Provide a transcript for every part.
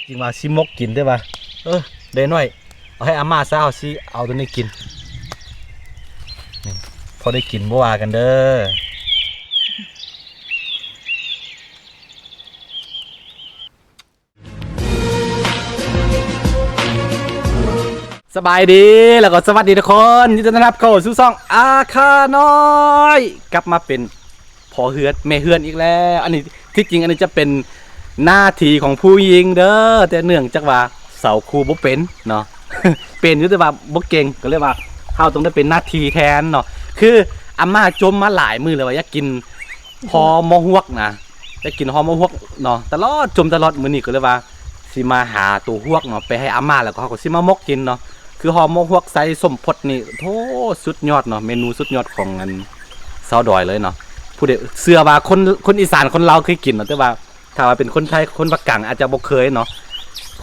ຈິງວ່າຊິໝົກກິນ ແຕ່ວ່າ ເອີ ໄດ້ໜ້ອຍ ເອົາໃຫ້ອາມ່າຊະ ເຮົາຊິເອົາໂຕນີ້ກິນ ນີ້ ພໍໄດ້ກິນ ບໍ່ວ່າກັນເດີ້. ສະບາຍດີ ແລ້ວກໍສະຫວັດດີທຸກຄົນ ຍິນດີຕ້ອນຮັບເຂົ້າສູ່ຊ່ອງອາຄານ້ອຍ ກັບມາເປັນພໍ່ເຮືອນແມ່ເຮືອນອີກແລ້ວ. ອັນນີ້ ທີ່ຈິງອັນນີ້ຈະເປັນໜ້າທີ່ຂອງຜູ້ຍິງເດີ້ ແຕ່ເນື່ອງຈາກວ່າເຊົາຄູ່ບໍ່ເປັນເນາະ ເປັນຢູ່ແຕ່ວ່າບໍ່ເກັ່ງ ກໍເລີຍວ່າເຮົາຕ້ອງໄດ້ເປັນໜ້າທີ່ແທນເນາະ. ຄືອາມ່າຈົ່ມມາຫຼາຍມື້ແລ້ວວ່າຢາກກິນ ຫໍ່ໝົກຮວກນະ ໄດ້ກິນຫໍ່ໝົກຮວກເນາະ ຕະຫຼອດ ຈົ່ມຕະຫຼອດ. ມື້ນີ້ກໍເລີຍວ່າຊິມາຫາໂຕຮວກເນາະ ໄປໃຫ້ອາມ່າ ແລ້ວກໍເຮົາກໍຊິມາໝົກກິນເນາະ. ຄືຫໍ່ໝົກຮວກໃສ່ສົ້ມພົດນີ້ ໂອ້ ສຸດຍອດເນາະ ເມນູສຸດຍອດຂອງອັນຊາວດອຍເລີຍເນາະ. ຜູ້ໃດເຊື່ອວ່າຄົນ ຄົນອີສານຄົນລາວເຄີຍກິນເນາະ ແຕ່ວ່າຖ້າວ່າເປັນຄົນໄທ ຄົນພາກກາງອາດຈະບໍ່ເຄີຍເນາະ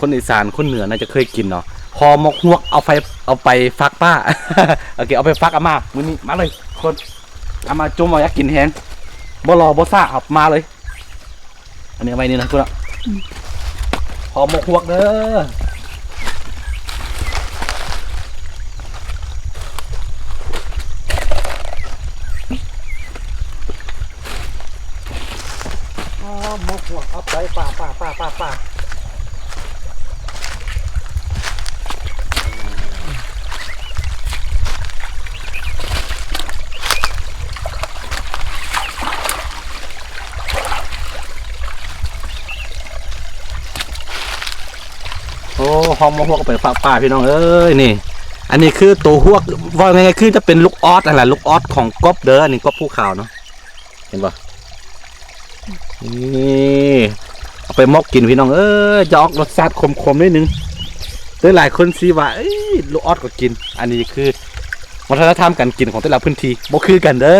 ຄົນອີສານຄົນເໜືອໜ້າຈະເຄີຍກິນເນາະ. ຫໍ່ໝົກຮວກ ເອົາໄປ ເອົາໄປຝາກປ້າ ໂອເຄ ເອົາໄປຝາກອາມ່າ. ມື້ນີ້ມາເລີຍ ຄົນ ອາມ່າຈົ່ມວ່າຢາກກິນແຮງ ບໍ່ລໍບໍ່ຊ້າ ເອົາມາເລີຍ. ອັນນີ້ເອົາໄວ້ນີ້ນະ ພຸ້ນນະ ອືມ ຫໍ່ໝົກຮວກເດີ້. ອໍ ໝົກຮວກ ເອົາໄປ ປາ ປາ ປາ ປາ ປາ. ໂອ້ ຫໍ່ໝົກຮວກໄປຝາກປ້າ ພີ່ນ້ອງເອີຍ. ນີ້ ອັນນີ້ຄືໂຕຮວກ ເວົ້າງ່າຍໆ ຄືຈະເປັນລູກອອດຫັ້ນລະ ລູກອອດຂອງກົບເດີ້. ອັນນີ້ກົບພູຂາວເນາະ ເຫັນບໍ່? ນີ້ ເອົາໄປໝົກກິນ ພີ່ນ້ອງເອີຍ ຈະອອກລົດຊາດຂົມໆ ໜ້ອຍໜຶ່ງ. ແຕ່ຫຼາຍຄົນຊິວ່າ ເອີຍ ລູກອອດກໍກິນ. ອັນນີ້ຄືວັດທະນະທຳການກິນຂອງແຕ່ລະພື້ນທີ່ ບໍ່ຄືກັນເດີ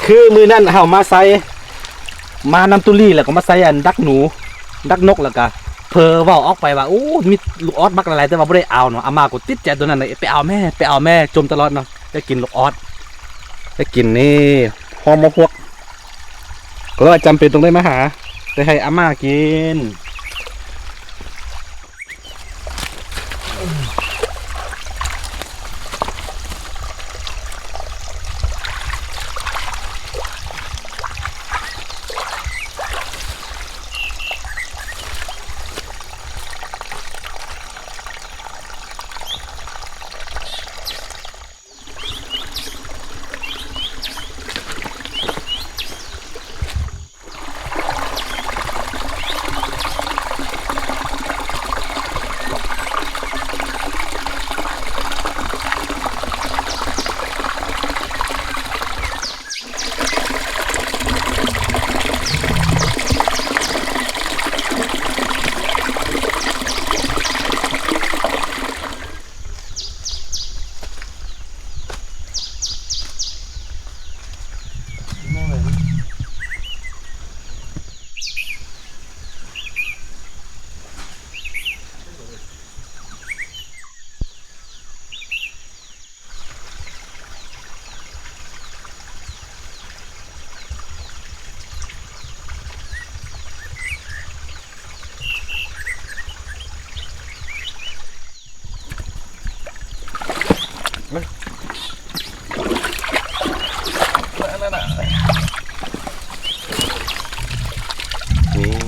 ້. ຄືມື້ນັ້ນເຮົາມາໃສ່ ມານຳຕຸລີ ແລ້ວກໍມາໃສ່ອັນດັກໜູ ດັກນົກ ແລ້ວກໍເຜີເວົ້າອອກໄປວ່າ ໂອ້ ມີລູກອອດບັກຫຼາຍໆ ແຕ່ວ່າບໍ່ໄດ້ເອົາເນາະ. ອາມ່າກໍຕິດໃຈຕົວນັ້ນເລີຍ ໄປເອົາແມ່ ໄປເອົາແມ່ ຈົ່ມຕະຫຼອດເນາະ. ໄດ້ກິນລູກອອດ ໄດ້ກິນນີ້ ຫໍ່ໝົກຮວກ ກໍເລີຍວ່າຈຳເປັນຕ້ອງໄດ້ມາຫາ ໄດ້ໃຫ້ອາມ່າກິນ.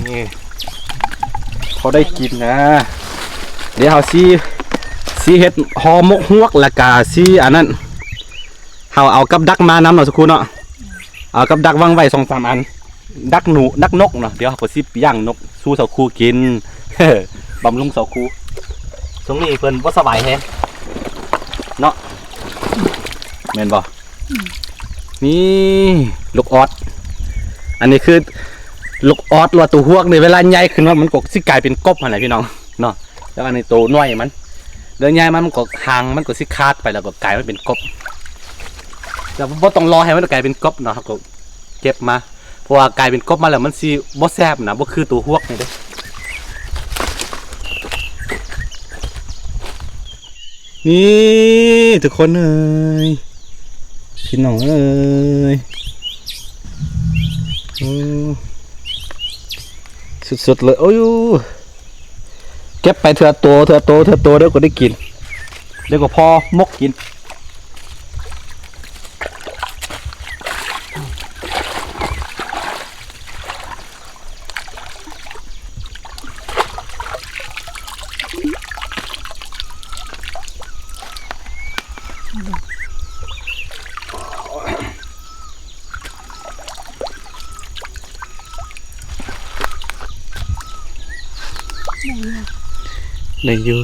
ນີ້ ພໍໄດ້ກິນນະ. ດຽວເຮົາຊິ ຊິເຮັດຫໍ່ໝົກຮວກ ແລ້ວກະຊິອັນນັ້ນ ເຮົາເອົາກັບດັກມານຳເນາະ ສັກຄູ່ເນາະ. ເອົາກັບດັກວາງໄວ້ສອງສາມອັນ ດັກໜູ ດັກນົກເນາະ. ດຽວເຮົາກໍຊິຍ່າງນົກສູ່ເສົາຄູກິນ ບຳລຸງເສົາຄູ. ຊ່ວງນີ້ເພິ່ນບໍ່ສະບາຍແຮງເນາະ ແມ່ນບໍ່? ອືມ ນີ້ລູກອອດ ອັນນີ້ຄືລູກອອດ ຫຼືວ່າໂຕຮວກນີ້ ເວລາໃຫຍ່ຂຶ້ນມາ ມັນກໍຊິກາຍເປັນກົບຫັ້ນແຫຼະ ພີ່ນ້ອງເນາະ. ແລ້ວອັນນີ້ໂຕນ້ອຍມັນ ເລື່ອງໃຫຍ່ມັນ ມັນກໍຫາງມັນກໍຊິຂາດໄປ ແລ້ວກໍກາຍມາເປັນກົບ. ແຕ່ບໍ່ຕ້ອງລໍໃຫ້ມັນກາຍເປັນກົບເນາະ ເຮົາກໍເກັບມາ ເພາະວ່າກາຍເປັນກົບມາແລ້ວ ມັນຊິບໍ່ແຊບນະ ບໍ່ຄືໂຕຮວກນີ້ເດ້. ນີ້ທຸກຄົນເອີຍ ພີ່ນ້ອງເອີຍ ໂອ້ ສຸດໆເລີຍ ໂອ້ຍ ເກັບໄປເທື່ອໂຕ ເທື່ອໂຕ ເທື່ອໂຕ ດຽວກໍໄດ້ກິນ ດຽວກໍພໍໝົກກິນ. ໄດ້ຢູ່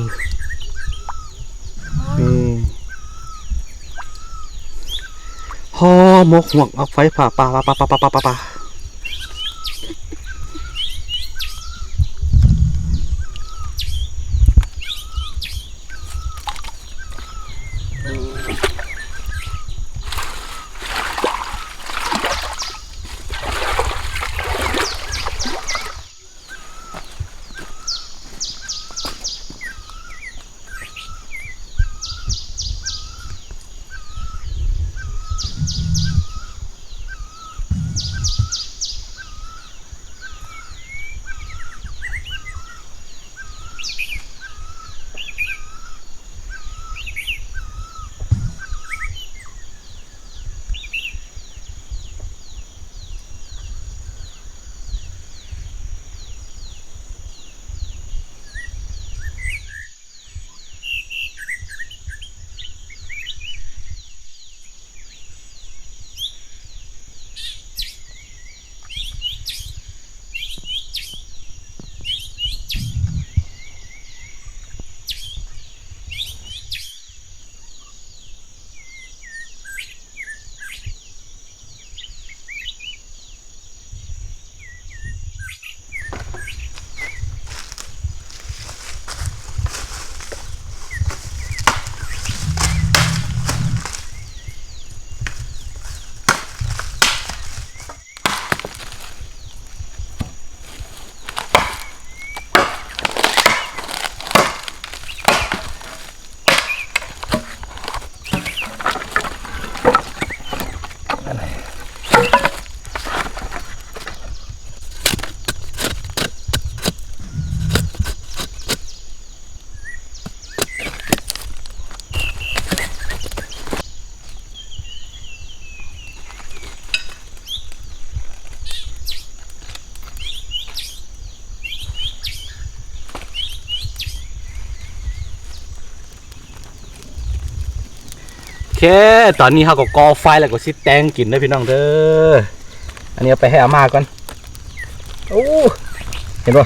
ອືມ ຫໍ່ໝົກຫວກອອກໄຟ ປາ ປາ. ໂອເຄ ຕອນນີ້ເຮົາກໍກໍ່ໄຟແລ້ວ ກໍຊິແຕ່ງກິນເດີພີ່ນ້ອງເດີ. ອັນນີ້ເອົາໄປໃຫ້ອາມ່າກ່ອນ. ໂອ້ ເຫັນບໍ່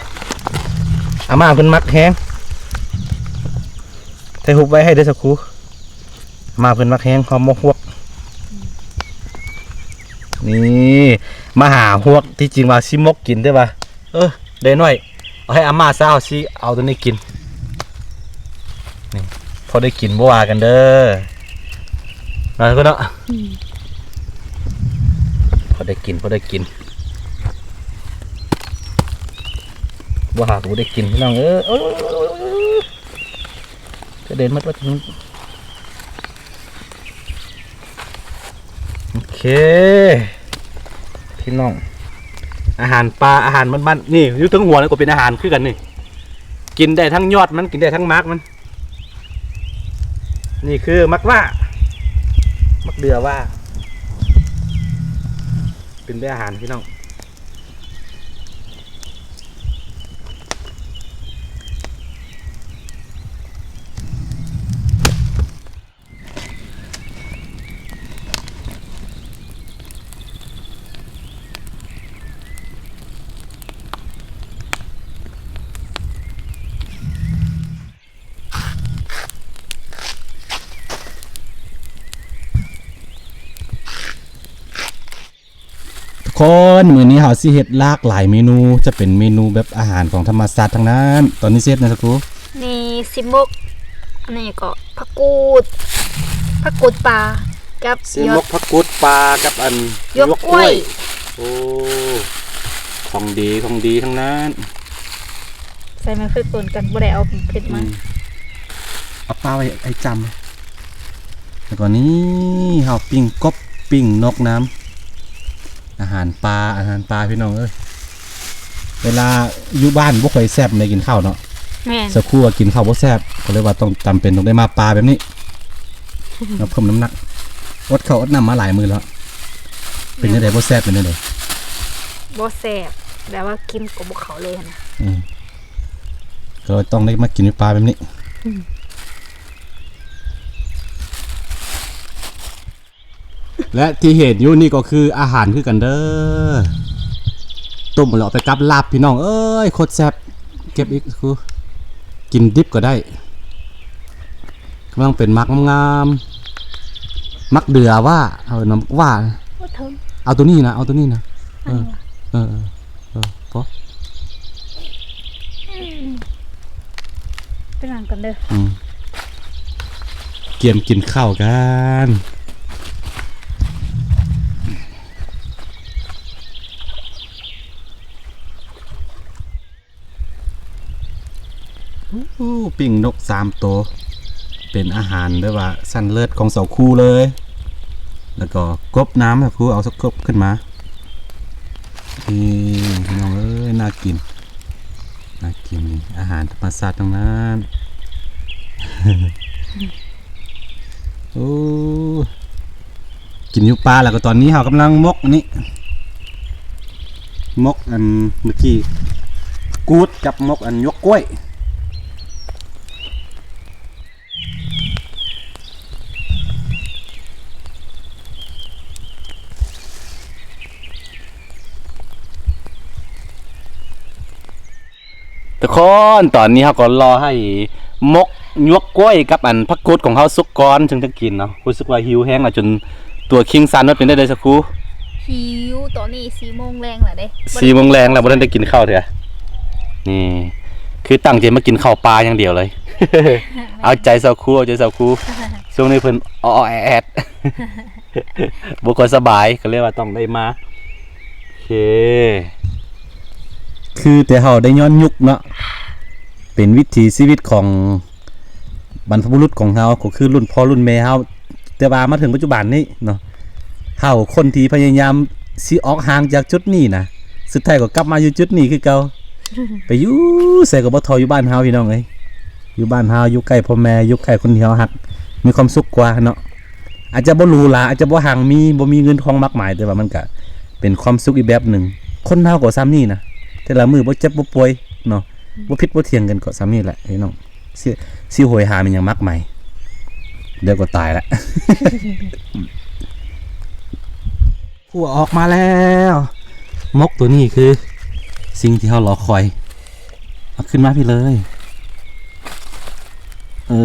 ອາມ່າເພິ່ນມັກແຮງ. ຖ່າຍຮູບໄວ້ໃຫ້ເດີສັກຄູ. ອາມ່າເພິ່ນມັກແຮງ ຫອມໝົກຫວກ. ນີ້ ມາຫາຫວກ ທີ່ຈິງວ່າຊິໝົກກິນ ແຕ່ວ່າ ເອີ ໄດ້ໜ້ອຍ ເອົາໃຫ້ອາມ່າຊະ ເຮົາຊິເອົາໂຕນີ້ກິນ. ນີ້ ພໍໄດ້ກິນບໍ່ວ່າກັນເດີ ເນາະ ເນາະ. ອືມ ພໍໄດ້ກິນ ພໍໄດ້ກິນ ບໍ່ຫາກໍບໍ່ໄດ້ກິນ ພີ່ນ້ອງເອີຍ. ກະເດັນໝົດວ່າ ໂອເຄ ພີ່ນ້ອງ ອາຫານປ່າ ອາຫານບ້ານໆ ນີ້ ຢູ່ເທິງຫົວນີ້ກໍເປັນອາຫານຄືກັນນີ້ ກິນໄດ້ທັງຍອດມັນ ກິນໄດ້ທັງໝາກມັນ. ນີ້ຄືໝາກຫວ້າ ໝາກເດືອຫວ້າ ເປັນເປັນອາຫານ ພີ່ນ້ອງ. ທຸກຄົນ ມື້ນີ້ເຮົາຊິເຮັດຫຼາກຫຼາຍເມນູ ຈະເປັນເມນູແບບອາຫານຂອງທຳມະຊາດທັງນັ້ນ. ຕອນນີ້ຊິເຮັດຫຍັງ ສັກຄູ? ນີ້ຊິໝົກ ອັນນີ້ກໍຜັກກູດ ຜັກກູດປ່າກັບ ຊິໝົກ ຍອດ ຜັກກູດປ່າກັບອັນ ຫຍວກກ້ວຍ ຫຍວກກ້ວຍ. ໂອ້ ຂອງດີ ຂອງດີທັງນັ້ນ. ໃສ່ມາເຜັດປົນກັນ ບໍ່ໄດ້ເອົາເຜັດມາ. ອືມ ເອົາປາໄວ້ໃຫ້ຈ້ຳ ແລ້ວກໍນີ້ເຮົາປີ້ງກົບ ປີ້ງນົກນຳ ອາຫານປ່າ ອາຫານປ່າພີ່ນ້ອງເອີຍ. ເວລາຢູ່ບ້ານບໍ່ຄ່ອຍແຊບໃດກິນເຂົ້າເນາະ. ແມ່ນ ສາວຄູວ່າກິນເຂົ້າບໍ່ແຊບ ກໍເລີຍວ່າຕ້ອງ ຈຳເປັນຕ້ອງໄດ້ມາປ່າແບບນີ້ ມາເພີ່ມນ້ຳໜັກ. ອົດເຂົ້າອົດນ້ຳມາຫຼາຍມື້ແລ້ວ. ເປັນຈັ່ງໃດ ບໍ່ແຊບເປັນຈັ່ງໃດ? ບໍ່ແຊບ ແບບວ່າກິນກໍບໍ່ເຂົ້າເລີຍຫັ້ນນະ. ອືມ ກໍເລີຍຕ້ອງໄດ້ມາກິນຢູ່ປ່າແບບນີ້. ອືມ ແລະທີ່ເຫັນຢູ່ນີ້ກໍຄືອາຫານຄືກັນເດີ ຕົ້ມແລ້ວເອົາໄປກັບລາບ ພີ່ນ້ອງເອີຍ ໂຄດແຊບ. ເກັບອີກ ສາວຄູ ກິນດິບກໍໄດ້. ກຳລັງເປັນໝາກງາມໆ ໝາກເດືອຫວາ ເອີ ໝາກຫວາ. ບໍ່ເຖິງ ເອົາໂຕນີ້ນະ ເອົາໂຕນີ້ນະ. ເອີ ເອີ ເອີ ພໍ ໄປລ້າງກ່ອນເດີ. ອືມ ກຽມກິນເຂົ້າກັນ. ໂອ້ ປີ້ງນົກສາມໂຕ ເປັນອາຫານແບບວ່າຊັ້ນເລີດຂອງສາວຄູເລີຍ. ແລ້ວກໍກົບນຳ ສາວຄູເອົາສາກກົບຂຶ້ນມາ. ນີ້ພີ່ນ້ອງເອີຍ ໜ້າກິນ ໜ້າກິນ ນີ້ອາຫານທຳມະຊາດທັງນັ້ນ. ໂອ້ ກິນຢູ່ປ່າແລ້ວກໍຕອນນີ້ເຮົາກຳລັງໝົກອັນນີ້ ໝົກອັນເມື່ອກີ້ ກູດກັບໝົກອັນຫຍວກກ້ວຍ. ທຸກຄົນ ຕອນນີ້ເຮົາກໍລໍໃຫ້ໝົກຫຍວກກ້ວຍກັບອັນຜັກກູດຂອງເຮົາສຸກກ່ອນ ຈຶ່ງຈະກິນເນາະ. ຮູ້ສຶກວ່າຫິວແຮງແລ້ວ ຈົນຕົວຄີງສັ່ນ. ເປັນໄດ້ໃດສາວຄູ? ຫິວ ຕອນນີ້ສີ່ໂມງແລງແລ້ວເດ້ ສີ່ໂມງແລງແລ້ວ ບໍ່ທັນໄດ້ກິນເຂົ້າເທື່ອ. ນີ້ຄືຕັ້ງໃຈມາກິນເຂົ້າປ່າຢ່າງດຽວເລີຍ. ເອົາໃຈສາວຄູ ເອົາໃຈສາວຄູ. ຊ່ວງນີ້ເພິ່ນອໍແອດ ບໍ່ຄ່ອຍສະບາຍ ກໍເລີຍວ່າຕ້ອງໄດ້ມາ. ໂອເຄ ຄືແຕ່ເຮົາໄດ້ຍ້ອນຍຸກເນາະ ເປັນວິຖີຊີວິດຂອງບັນພະບຸລຸດຂອງເຮົາ ກໍຄືລຸ້ນພໍ່ລຸ້ນແມ່ເຮົາ. ແຕ່ວ່າມາເຖິງປັດຈຸບັນນີ້ເນາະ ເຮົາຄົນທີ່ພະຍາຍາມຊິອອກຫ່າງຈາກຈຸດນີ້ນະ ສຸດທ້າຍກໍກັບມາຢູ່ຈຸດນີ້ຄືເກົ່າ. ໄປຢູ່ໃສກໍບໍ່ທໍ່ຢູ່ບ້ານເຮົາ ພີ່ນ້ອງເອີຍ. ຢູ່ບ້ານເຮົາ ຢູ່ໃກ້ພໍ່ແມ່ ຢູ່ໃກ້ຄົນທີ່ເຮົາຮັກ ມີຄວາມສຸກກວ່າເນາະ. ອາດຈະບໍ່ຫຼູຫຼາ ອາດຈະບໍ່ຮັ່ງມີ ບໍ່ມີເງິນທອງມາກມາຍ ແຕ່ວ່າມັນກະເປັນຄວາມສຸກອີກແບບໜຶ່ງ. ຄົນເຮົາກໍສ່ຳນີ້ນະ ແຕ່ລະມື້ບໍ່ເຈັບບໍ່ປ່ວຍເນາະ ບໍ່ຜິດບໍ່ຖຽງກັນກໍສ່ຳນີ້ແຫຼະ ພີ່ນ້ອງ. ຊິ ຊິໂຫຍຫາແມ່ນຫຍັງມາກມາຍ ດຽວກໍຕາຍລະ. ຄົວອອກມາແລ້ວ. ໝົກໂຕນີ້ຄືສິ່ງທີ່ເຮົາລໍຄອຍ. ເອົາຂຶ້ນມາພີ້ເລີຍ. ເອີ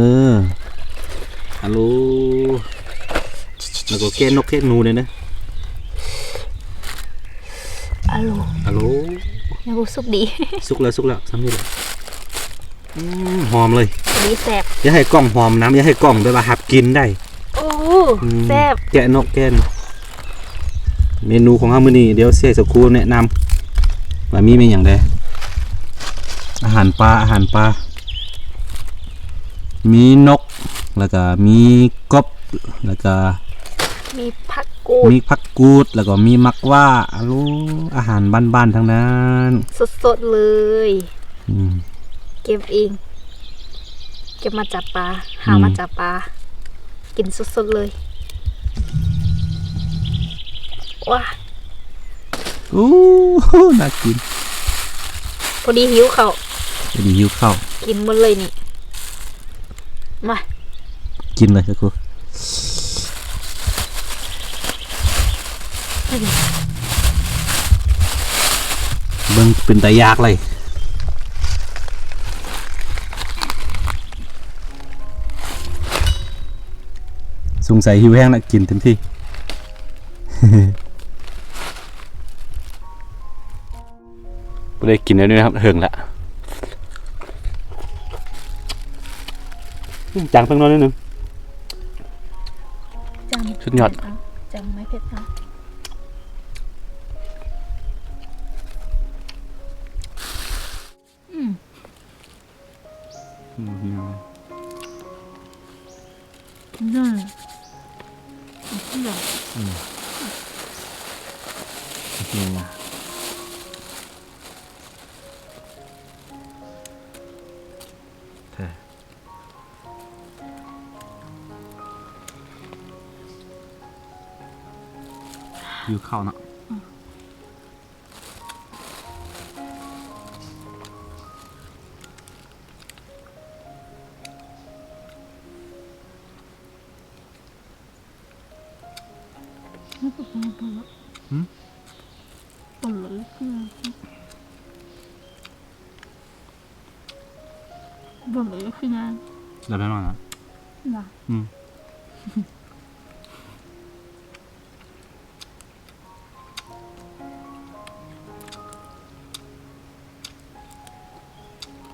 ອາໂລ ແລ້ວກໍແກະນົກແກະໜູແດ່ເດີ. ອາໂລ ອາໂລ ຍັງບໍ່ສຸກດີ. ສຸກແລ້ວ ສຸກແລ້ວ ສ່ຳນີ້ແຫຼະ. ອືມ ຫອມເລີຍ ພໍດີແຊບ. ຢ່າໃຫ້ກ້ອງຫອມນຳ ຢ່າໃຫ້ກ້ອງແບບວ່າຮັບກິ່ນໄດ້. ໂອ້ ອືມ ແຊບ. ແກະນົກແກະ ເມນູຂອງເຮົາມື້ນີ້ ດຽວຊິໃຫ້ສາວຄູແນະນຳວ່າມີແມ່ນຫຍັງແດ່ ອາຫານປ່າ ອາຫານປ່າ ມີນົກ ແລ້ວກະມີກົບ ແລ້ວກະມີຜັກກູດ ມີຜັກກູດ ແລ້ວກໍມີໝາກຫວ້າ. ອາໂລ ອາຫານບ້ານໆທັງນັ້ນ ສົດໆເລີຍ. ອືມ ເກັບເອງ ເກັບມາຈາກປ່າ ຫາມາຈາກປ່າ ອືມ ກິນສົດໆເລີຍ. ວ້າ ໂອ້ ໜ້າກິນ ພໍດີຫິວເຂົ້າ ພໍດີຫິວເຂົ້າ ກິນໝົດເລີຍນີ້. ມາ ກິນເລີຍ ສາວຄູ ເບິ່ງເປັນຕາຢາກເລີຍ. ສົງໄສຫິວແຮງລະ ກິນເຕັມທີ່. ບໍ່ໄດ້ກິນແນວນີ້ເຖິງລະ. ອືມ ຈາງເພິ່ງໜ້ອຍໜຶ່ງ ຈາງ ສຸດຍອດ ເຜັດເອົາ ຈາງໄມ້ເຜັດເອົາ. ອືມ ອືມ ພີ່ນ້ອງ ອືມ ອືມ ແທ້ ຫິວເຂົ້າເນາະ. ຫືມ? ບໍ່ເລີຍຄືງານ ແລ້ວແມ່ນວ່ານະ ນະ ອືມ.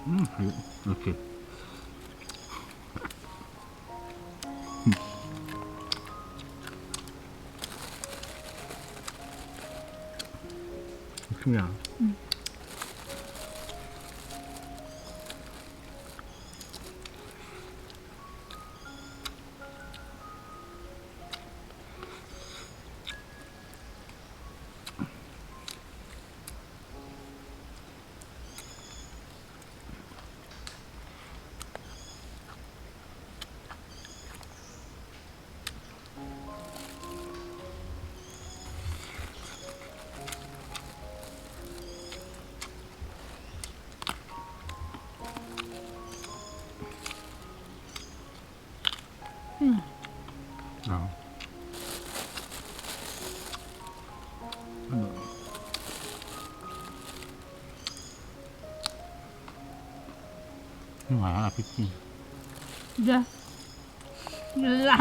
ອືມ ໂອເຄ ຄືຫຍັງ? ອືມ. ອືມ ເອົາ ອືມ ຫວານ ອະ ພິດຈິງ ເດີ ລາ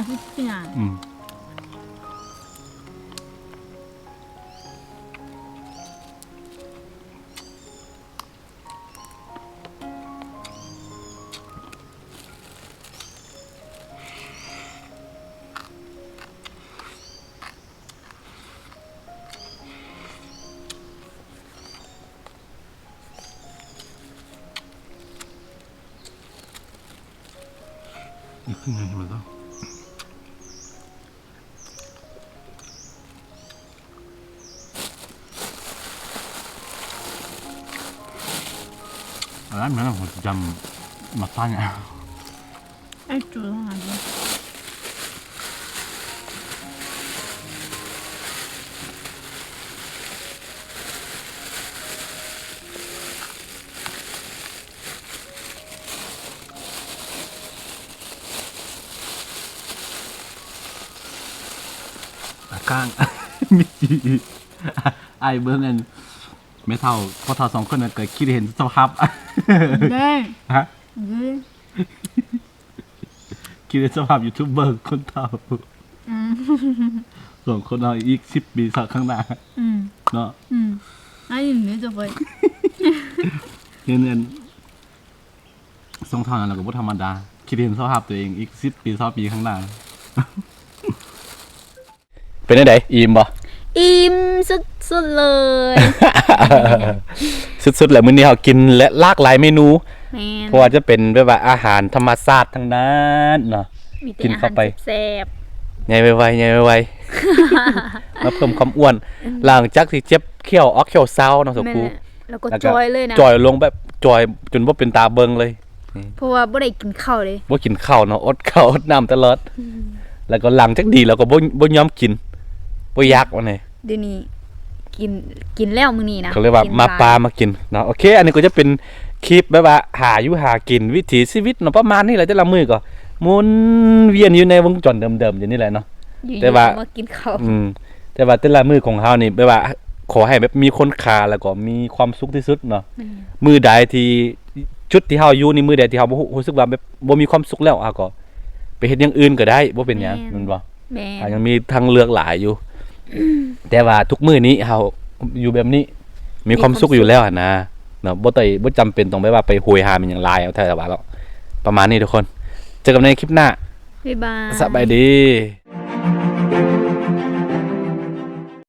ເຮັດຫຍັງ ອືມ. ອັນນັ້ນມັນຫອມຈຳໝາກພານ ໄອ້ຈູ ອາກ້າງ ມີຈີ່ ອ້າຍເບິ່ງອັນແມ່ເຖົ້າ ພໍ່ເຖົ້າສອງຄົນນັ້ນກໍຄິດເຫັນສະພາບ ແມ່ນ ຮະ ຄິດເຫັນສະພາບຢູທູບເບີຄົນເຖົ້າ ອືມ ສອງຄົນເຮົາອີກສິບປີຂ້າງໜ້າ ອືມ ເນາະ ອືມ ອັນນີ້ຈະໄປ ເຫັນອັນ ສອງເທົ່ານັ້ນລະກໍບໍ່ທຳມະດາ ຄິດເຫັນສະພາບຕົວເອງອີກສິບປີ ຊາວປີຂ້າງໜ້າ ເປັນຈັ່ງໃດ? ອີ່ມບໍ່? ອີ່ມສຸດໆເລີຍ ສຸດໆແຫຼະ ມື້ນີ້ເຮົາກິນແລະຫຼາກຫຼາຍເມນູ ແມ່ນ ບໍ່ວ່າຈະເປັນແບບວ່າອາຫານທຳມະຊາດທັງນັ້ນເນາະ ມີແຕ່ ກິນເຂົ້າໄປ ອາຫານແຊບໆ ໃຫຍ່ໄວໆ ໃຫຍ່ໄວໆ ມາເພີ່ມຄວາມອ້ວນ ອືມ ຫຼັງຈາກທີ່ເຈັບແຂ້ວອອກແຂ້ວຊາວເນາະ ສາວຄູ ແມ່ນແຫຼະ ແລ້ວກໍຈ່ອຍເລີຍນະ ຈ່ອຍລົງແບບຈ່ອຍຈົນບໍ່ເປັນຕາເບິ່ງເລີຍ ອືມ ເພາະວ່າບໍ່ໄດ້ກິນເຂົ້າເດ້ ບໍ່ກິນເຂົ້າເນາະ ອົດເຂົ້າອົດນ້ຳຕະຫຼອດ ອືມ ແລ້ວກໍຫຼັງຈາກດີແລ້ວກໍບໍ່ ບໍ່ຍອມກິນ ບໍ່ຢາກ ວ່າແນ່ ດຽວນີ້ກິນ ກິນແລ້ວມື້ນີ້ນະ ເຂົາເອີ້ນວ່າມາປ່າມາກິນເນາະ ໂອເຄ ອັນນີ້ກໍຈະເປັນຄລິບແບບວ່າຫາຢູ່ຫາກິນ ວິຖີຊີວິດເນາະ ປະມານນີ້ແຫຼະ ແຕ່ລະມື້ກໍໝູນວຽນຢູ່ໃນວົງຈອນເດີມໆຢູ່ນີ້ແຫຼະເນາະ ແຕ່ວ່າ ກິນເຂົ້າ ອືມ ແຕ່ວ່າແຕ່ລະມື້ຂອງເຮົານີ້ແບບວ່າ ຂໍໃຫ້ແບບມີຄຸນຄ່າ ແລ້ວກໍມີຄວາມສຸກທີ່ສຸດເນາະ ອືມ ມື້ໃດທີ່ ຈຸດທີ່ເຮົາຢູ່ນີ້ ມື້ໃດທີ່ເຮົາຮູ້ ຮູ້ສຶກວ່າແບບບໍ່ມີຄວາມສຸກແລ້ວ ເຮົາກໍໄປເຮັດຢ່າງອື່ນກໍໄດ້ ບໍ່ເປັນຫຍັງ ແມ່ນ ແມ່ນບໍ່? ແມ່ນ ເຮົາຍັງມີທາງເລືອກຫຼາຍຢູ່ ແຕ່ວ່າທຸກມື້ນີ້ເຮົາຢູ່ແບບນີ້ ມີຄວາມສຸກຢູ່ແລ້ວຫັ້ນນະ ເນາະ ບໍ່ໄດ້ ບໍ່ຈຳເປັນຕ້ອງແບບວ່າໄປໂຫຍຫາແມ່ນຫຍັງຫຼາຍ ເອົາແທ້ວ່າແລ້ວ ປະມານນີ້ທຸກຄົນ ຈີກັນໃນຄລິບໜ້າ. ບາຍບາຍ. ສະບາຍດີ.